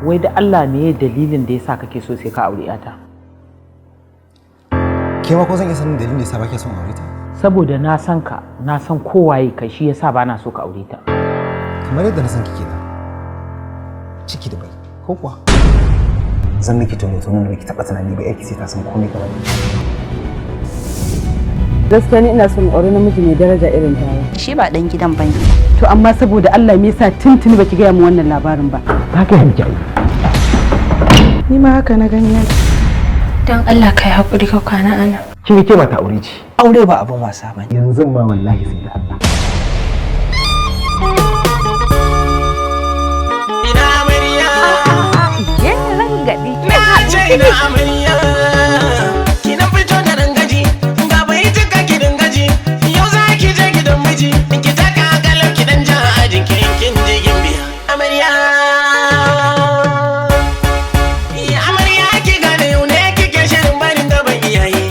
Wai da Allah, me dalilin da yasa kake so sai ka aure ta? Ke ma ko zan iya sanin dalilin da yasa ba ke son aure ta? Saboda na san ka, na san kowaye kai, shi yasa bana so ka aure ta. Kamar yadda na san kike nan ciki da bai, ko kuwa zan miki tono tono da baki taba tunani ba. Yarki sai ta san komai game da ni. Gaskiya ni ina son aure namiji mai daraja irin tawa. Shi ba dan gidan bane. To amma saboda Allah, me yasa tuntuni baki gaya mu wannan labarin ba? Ta kai miki ai. Ni ma haka na gani. Don Allah kai haƙuri ka kwana ana. Kin ke mata aure ce. Aure ba abin wasa bane. Yanzu ma wallahi sai da Allah. Ina amarya. Rangaɗi. Na ce ina amarya. Kina fito da rangaji, ga bai jika ki dingaji. Yau za ki je gidan miji, ki taka galau, ki dan ja ajin ki in kin je gimbiya. Amarya. Ya amarya, ki gane yau ne kike shirin barin gaban iyaye.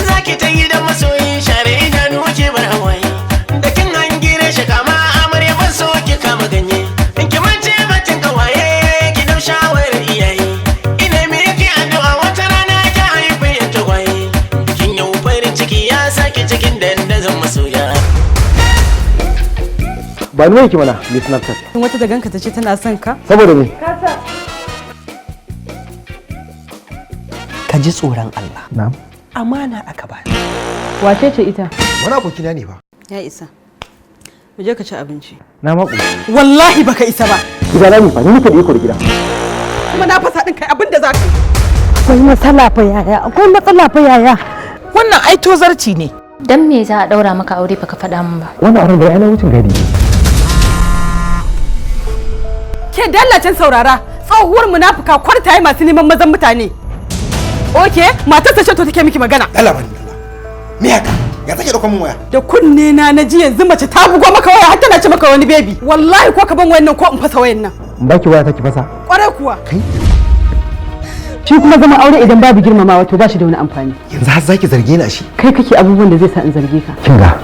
Za ki ta gidan masoyi, share idanu ki bar hawaye. Da kin hangire shi kama, amarya, ban so ki kama ganye. In ki mance batun kawaye, ki dau shawarar iyaye. Ina miki addu'a, wata rana ki haifi yan tagwaye. Bikin yau farin ciki ya sake cikin dandazon masoya. Ba ni wai ki mana mai Snapchat. Wata da ganka ta ce tana son ka? Saboda me? Ka ji tsoron Allah. Na'am. Amana aka ba. Wace ce ita? Wani abokina ne fa. Ya isa. Mu je ka ci abinci. Na mako. Wallahi baka isa ba. Gida na ne fa, ni nake da iko da gida. Kuma na fasa din kai abin da za ka yi. Akwai matsala fa yaya, akwai matsala fa yaya. Wannan ai tozarci ne. Dan me za a daura maka aure baka faɗa min ba? Wannan auren da ai na wucin gadi. Ke dallacin saurara, tsohuwar munafuka, kwartaye masu neman mazan mutane. Oke, matarsa ce to take miki magana. Allah bani Allah. Me haka? Ya take dauka min waya? Da kunne na na ji yanzu mace ta bugo maka waya har tana ce maka wani baby. Wallahi ko ka ban wayan nan ko in fasa wayan nan. In baki waya take fasa. Kwarai kuwa. Kai. Shi kuma zama aure idan babu girmamawa to ba shi da wani amfani. Yanzu har zaki zarge ni a shi? Kai kake abubuwan da zai sa in zarge ka. Kin ga,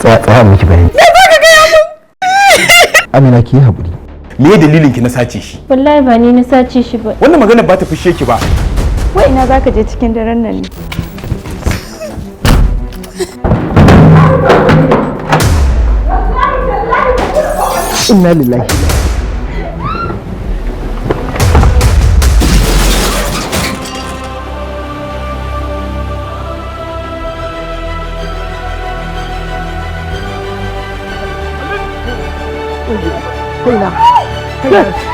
tsaya tsaya miki bayani. Me za ka gaya mun? Amina, ki yi haƙuri. Me dalilin ki na sace shi? Wallahi ba ni na sace shi ba. Wannan magana ba ta fushe ki ba. Wai ina zaka je cikin daren nan ne? Inna lillahi. Kaina. Kaina.